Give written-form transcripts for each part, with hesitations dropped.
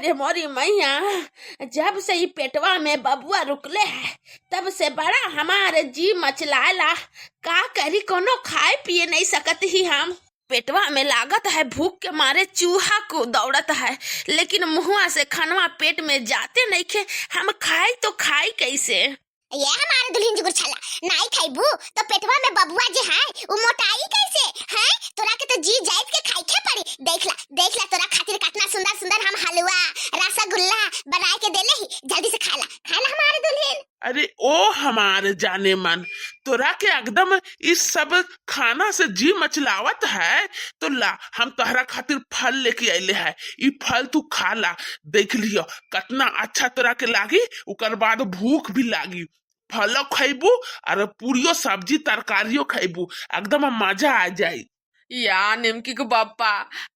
अरे मोरी मैया, जब से ई पेटवा में बबुआ रुकले है तब से बड़ा हमारे जी मचलाला। का करी, कोनो खाए पिए नहीं सकत ही हम। पेटवा में लागत है भूख के मारे चूहा को दौड़त है, लेकिन मुहुआ से खनवा पेट में जाते नहीं खे। हम खाई तो खाई कैसे? ये हमारे दुल्हन जुगुर छला नाई खाइबू तो पेटवा में बबुआ जे है उ मोटाई कैसे हैं? तोरा के तो जी जाइत के खाई के पड़ी। देखला देखला तोरा खातिर कितना सुंदर सुंदर हम हलवा रसगुल्ला बनाए के देले ही, जल्दी से खाला खाला हमारे दुल्हन। अरे ओ हमारे जाने मन, तोरा के एकदम इस सब खाना से जी मचलावत है तो ला हम तोहरा खातिर फल लेके आइले है। ई फल तू खा ला, देख लियो कितना अच्छा तोरा के लागी। उकर बाद भूख भी लागी। फलो खैबू और पूरियो सब्जी तरकारियों खैबू, एकदम मजा आ जाई। या निमकी के बप्पा,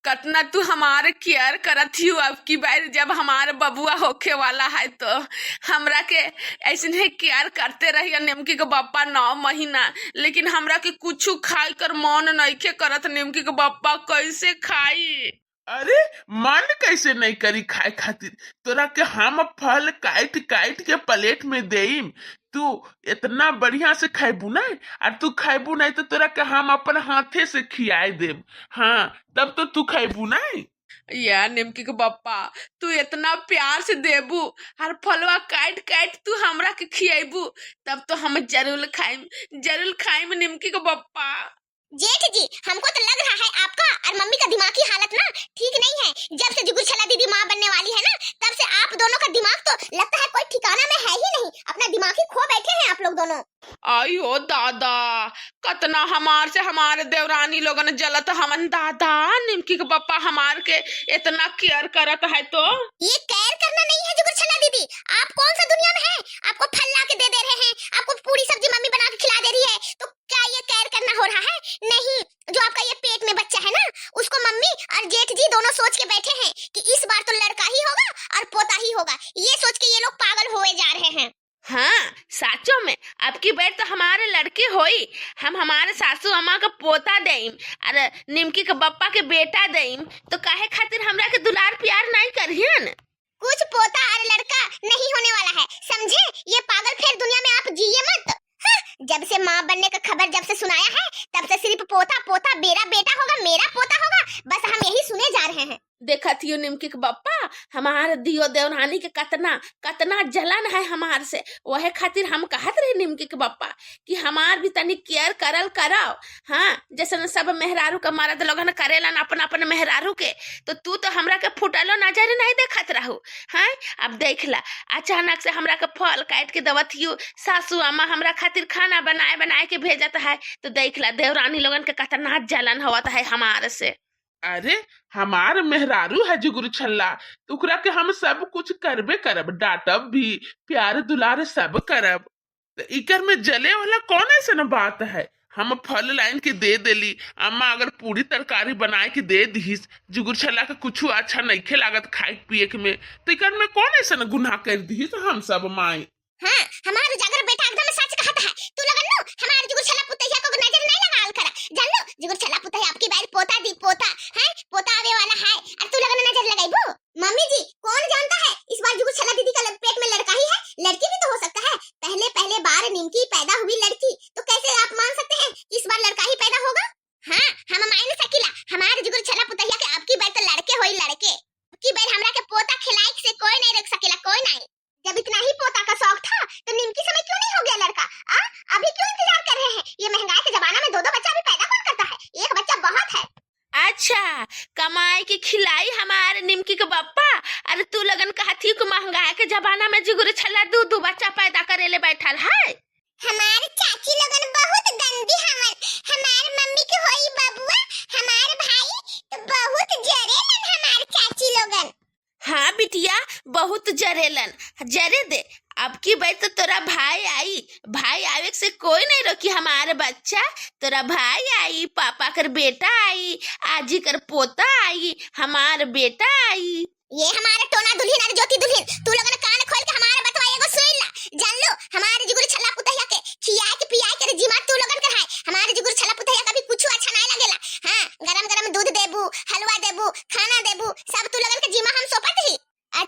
कतना तू हमारे केयर करत ही। अब की बार जब हमारे बबुआ होखे वाला है तो हमरा के ऐसे नहीं केयर करते रही निमकी के बप्पा 9 महीना, लेकिन हमरा के कुछ खाई कर मन नहीं करत। निमकी के बप्पा कैसे खाई? अरे मन कैसे नहीं करी खाए खातिर? तोरा के हम फल काट काट के प्लेट में देम, तू इतना बढ़िया से खैबू ना। और तू खैबू नहीं तो तोरा के हम अपन हाथे से खियाए देब। हाँ, तब तो तू खैबू ना। या निमकी के बप्पा, तू इतना प्यार से देबू हर फलवा काट काट तू हमरा के खियाबू, तब तो हम जरूर खाइम, जरूर खाइम निमकी के बप्पा। जेठ जी, हमको तो लग रहा है आपका और मम्मी का दिमागी हालत ना ठीक नहीं है। जब से जुगुर छला दीदी माँ बनने वाली है ना, तब से आप दोनों का दिमाग तो लगता है कोई ठिकाना में है ही नहीं। अपना दिमाग ही खो बैठे हैं आप लोग दोनों। आई हो दादा, कतना हमार से हमारे देवरानी लोगन जलत हमन। दादा निमकी के बप्पा हमार के इतना केयर करत है तो ये केयर करना नहीं है जुगुर छला दीदी। आप कौन सा दुनिया में है? आपको फल ला के दे दे रहे हैं, आपको पूरी सब्जी मम्मी बना के खिला दे रही है, तो क्या ये केयर करना हो रहा है? नहीं, जो आपका ये पेट में बच्चा है ना, उसको मम्मी और जेठ जी दोनों सोच के बैठे हैं कि इस बार तो लड़का ही होगा और पोता ही होगा। ये सोच के ये लोग पागल होए जा रहे हैं। हाँ साचो में अब की बार तो हमारे लड़के होई, हम हमारे सासू अम्मा का पोता देम और निमकी के बप्पा के बेटा देम, तो काहे खातिर हमरा के दुलार प्यार नहीं करियन? कुछ पोता और लड़का नहीं होने वाला है, समझे? ये पागल फिर दुनिया में आप जिए मत। हाँ, जब से माँ बनने का खबर जब से सुनाया है तब से सिर्फ पोता पोता, मेरा बेटा होगा, मेरा पोता होगा, बस हम यही सुने जा रहे हैं। देखत हियो निमकी के बप्पा, हमार दियो देवरानी के कतना कतना जलन है हमार से। वहे खातिर हम कहत रहे निमकी के बप्पा कि हमार भी तनी केयर करल कराओ। हाँ, जैसे सब मेहरारू का मरद लोगन करेलन अपन अपन मेहरारू के, तो तू तो हमरा के फुटलो नजर नहीं देखत रहू। हाँ, अब देख ला अचानक से हमरा के फल काट के देवत हियो, सासू अम्मा हमरा खातिर खाना बनाए बनाए के भेजत है, तो देख ला देवरानी लोगन के कतना जलन होवत है हमार से। अरे हमार मेहरारू है जुगुर छल्ला, तो ओकरा के हम सब कुछ करबे करब, डांटब भी, प्यार दुलार सब करब। तो इकर में जले वाला कौन ऐसा न बात है? हम फल लाइन के दे देली, अम्मा अगर पूरी तरकारी बनाए के दे दीस, जुगुर छल्ला के कुछ अच्छा नहीं लागत खाए पिए के में, तो इकर में कौन ऐसा न गुनाह कर दीस हम सब माई? हाँ, हमारे उजागर बेटा एकदम सच कहता है। तू लगन लो हमारे जुगुर छला पुतैया को नजर नहीं लगाल करा, जान लो जुगुर छला पुतैया आपकी बार पोता दी पोता है, पोता आवे वाला है और तू लगन नजर लगाइबो। मम्मी जी, कौन जानता है इस बार जुगुर छला दीदी का पेट में लड़का ही है, लड़की भी तो हो सकता है। पहले पहले बार निमकी पैदा हुई लड़की, तो कैसे आप मान सकते हैं कि इस बार लड़का ही पैदा होगा? हाँ, हम मान सकीला हमारे जुगुर छला पुतैया के आपकी बार तो लड़के होई लड़के। की बार हमरा के पोता खिलाए से कोई नहीं रोक सकेला, कोई नहीं। जब इतना ही पोता का शौक था तो निमकी समय क्यों नहीं हो गया लड़का? आ अभी क्यों इंतजार कर रहे हैं? ये महंगाई के जमाना में 2-2 बच्चा भी पैदा कौन करता है? एक बच्चा बहुत है। अच्छा, कमाई की खिलाई हमारे निमकी के बप्पा। अरे तू लगन कहती कि महंगाई के जमाना में जुगुर छला 2-2 बच्चा पैदा करेले बैठल है। हमारे चाची लोगन बहुत गंदी हवन, हमारे मम्मी के होई बबुआ, हमारे भाई तो बहुत जरेलन हमारे चाची लोगन। हाँ बिटिया, बहुत जरेलन, जरे दे। अब की बार तो तोरा भाई आई, भाई आवे से कोई नहीं रोकी हमारे बच्चा। तोरा भाई आई, पापा कर बेटा आई, आजी कर पोता आई, हमार बेटा आई। ये हमारे टोना दुल्हन और ज्योति दुल्हन, तू लोगन कान खोल के हमारे बतवा एगो सुन ला। जान लो हमारे जुगुर छला पुतैया के खिया के पिया के जिमा तू लोगन कर है। हमारे जुगुर छला पुतैया कभी कुछ अच्छा नहीं लगेला। हाँ, गरम गरम दूध देबू, हलवा देबू, खाना देबू, सब तू लोगन के जिमा हम सौंपत ही। और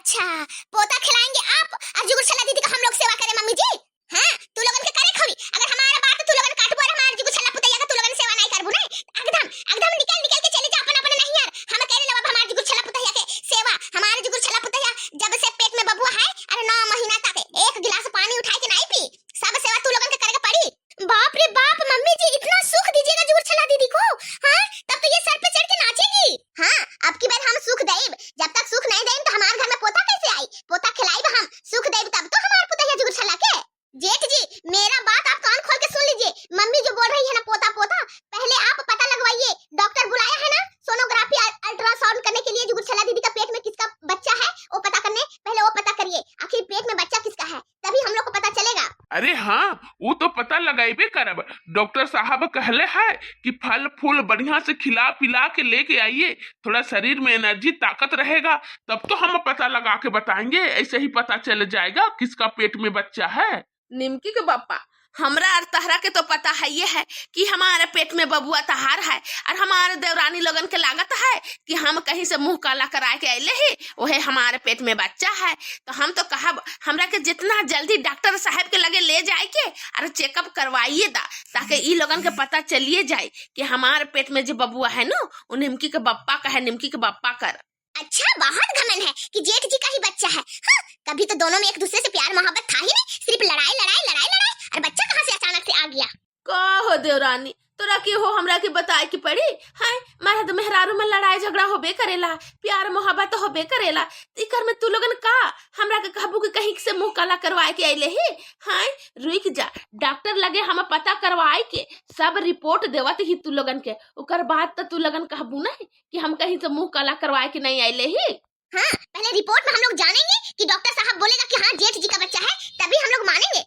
पोता खिलाएंगे आप और जुगुर छला दीदी का हम लोग सेवा करें मम्मी जी। हाँ, तू लोगन के करे खवी अगर हमारा बात तू लोगन काटबो और हमार जुगुर छला पुतैया का तू लोगन सेवा नहीं करबो नहीं, एकदम एकदम निकल निकल के चले जा अपन अपन नहीं यार। हम करे लब हमार जुगुर छला पुतैया के सेवा। हमार जुगुर छला पुतैया जब से पेट में बबुआ है अरे 9 महीना तक एक गिलास पानी उठाए के नहीं पी, सब सेवा तू लोगन के करे के पड़ी। बाप रे बाप मम्मी जी, इतना सुख दीजिएगा जुगुर छला दीदी को, हाँ तब तो ये सर पे चढ़ के नाचेगी। हाँ अब की बार हम सुख देब, जब तक सुख नहीं देब तो हमारे घर में पोता कैसे आई? पोता खिलाइब हम, सुख देब तब तो हमार पुतैया जुगुर छला के। जेठ जी मेरा बात आप कान खोल के सुन लीजिए, मम्मी जो बोल रही है ना पोता पोता, पहले आप पता लगवाइए, डॉक्टर बुलाया है ना सोनोग्राफी अल्ट्रासाउंड करने के लिए जुगुर छला दीदी का पेट में किसका बच्चा है वो पता करने, पहले वो पता करिए आखिर पेट में बच्चा किसका है, तभी हम लोग को पता चलेगा। अरे हाँ वो तो पता लगाइबे करब। डॉक्टर साहब कहले है कि फल फूल बढ़िया से खिला पिला के लेके आइए, थोड़ा शरीर में एनर्जी ताकत रहेगा तब तो हम पता लगा के बताएंगे, ऐसे ही पता चल जाएगा किसका पेट में बच्चा है। निमकी के बप्पा, हमरा और तहरा के तो पता है ये है कि हमारे पेट में बबुआ तहार है और हमारे देवरानी लोगन के लागत है कि हम कहीं से मुंह काला कराए के अले ही वहे हमारे पेट में बच्चा है। तो हम तो कहब हमरा के जितना जल्दी डॉक्टर साहब के लगे ले जाए के और चेकअप करवाइए दा, ताकि ई लोगन के पता चलिए जाए कि हमारे पेट में जो बबुआ है ना वो निमकी के बप्पा का है, निमकी के बप्पा कर। अच्छा बहुत घमंड है कि जेठ जी का ही बच्चा है। हाँ, कभी तो दोनों में एक दूसरे से प्यार मोहब्बत था ही नहीं, सिर्फ लड़ाई लड़ाई लड़ाई लड़ाई, और बच्चा कहाँ से अचानक से आ गया? का हो देवरानी, तोरा के हो हमरा के बताए के पड़ी? हाय मरद मेहरारू में लड़ाई झगड़ा होबे करेला, प्यार मोहब्बत होबे करेला, इकर में तू लोगन का हमरा के कहबू के कहीं से मुंह काला करवाए के अइले ही? हाय रुक जा, डॉक्टर लगे हम पता करवाए के सब रिपोर्ट देवत ही तू लोगन के, ओकर बाद तो तू लोगन कहबू नहीं कि हम कहीं से मुंह काला करवाए के नहीं अइले ही। हाँ पहले रिपोर्ट में हम लोग जानेंगे कि डॉक्टर साहब बोलेगा कि हाँ जेठ जी का बच्चा है, तभी हम लोग मानेंगे,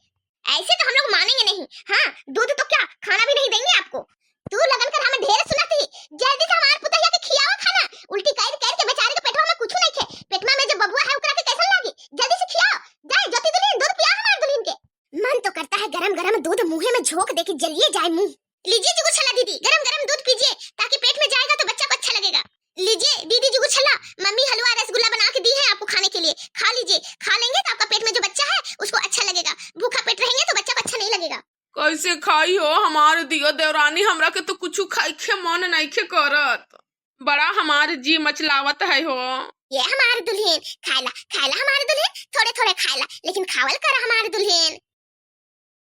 ऐसे तो हम लोग मानेंगे नहीं। हाँ दूध तो क्या खाना भी नहीं देंगे आपको। तू लगन कर हमें ढेर सुनाती, जल्दी से हमार पुतैया के खियावा खाना, उल्टी कर कर के बेचारे के पेटवा में कुछ नहीं खे, पेटवा में जो बबुआ है ओकरा के कैसन लागी, जल्दी से खियाओ, जाए ज्योति दुल्हन दूध पिया हमार दुल्हन के। मन तो करता है गरम गरम दूध मुंह में झोंक दे के जलिए जाए मुंह। लीजिए जुगुर छला दीदी, गरम गरम दूध पीजिए ताकि पेट में जाएगा तो बच्चा को अच्छा लगेगा। लीजिए दीदी जुगुर छला, मम्मी हलवा रसगुल्ला बना के दी है आपको खाने के लिए, खा लीजिए, खा लेंगे तो आपका पेट में जो बच्चा है उसको अच्छा लगेगा, भूखा पेट रहेंगे तो बच्चा को अच्छा नहीं लगेगा। कैसे खाई हो हमारे दियो देवरानी, हमरा के तो कुछ खाई के मन नहीं के करत, बड़ा हमारे जी मचलावत है हो। ये हमारे दुल्हन खायला खायला हमारे दुल्हन, थोड़े थोड़े खायला लेकिन खावल कर हमारे दुल्हन।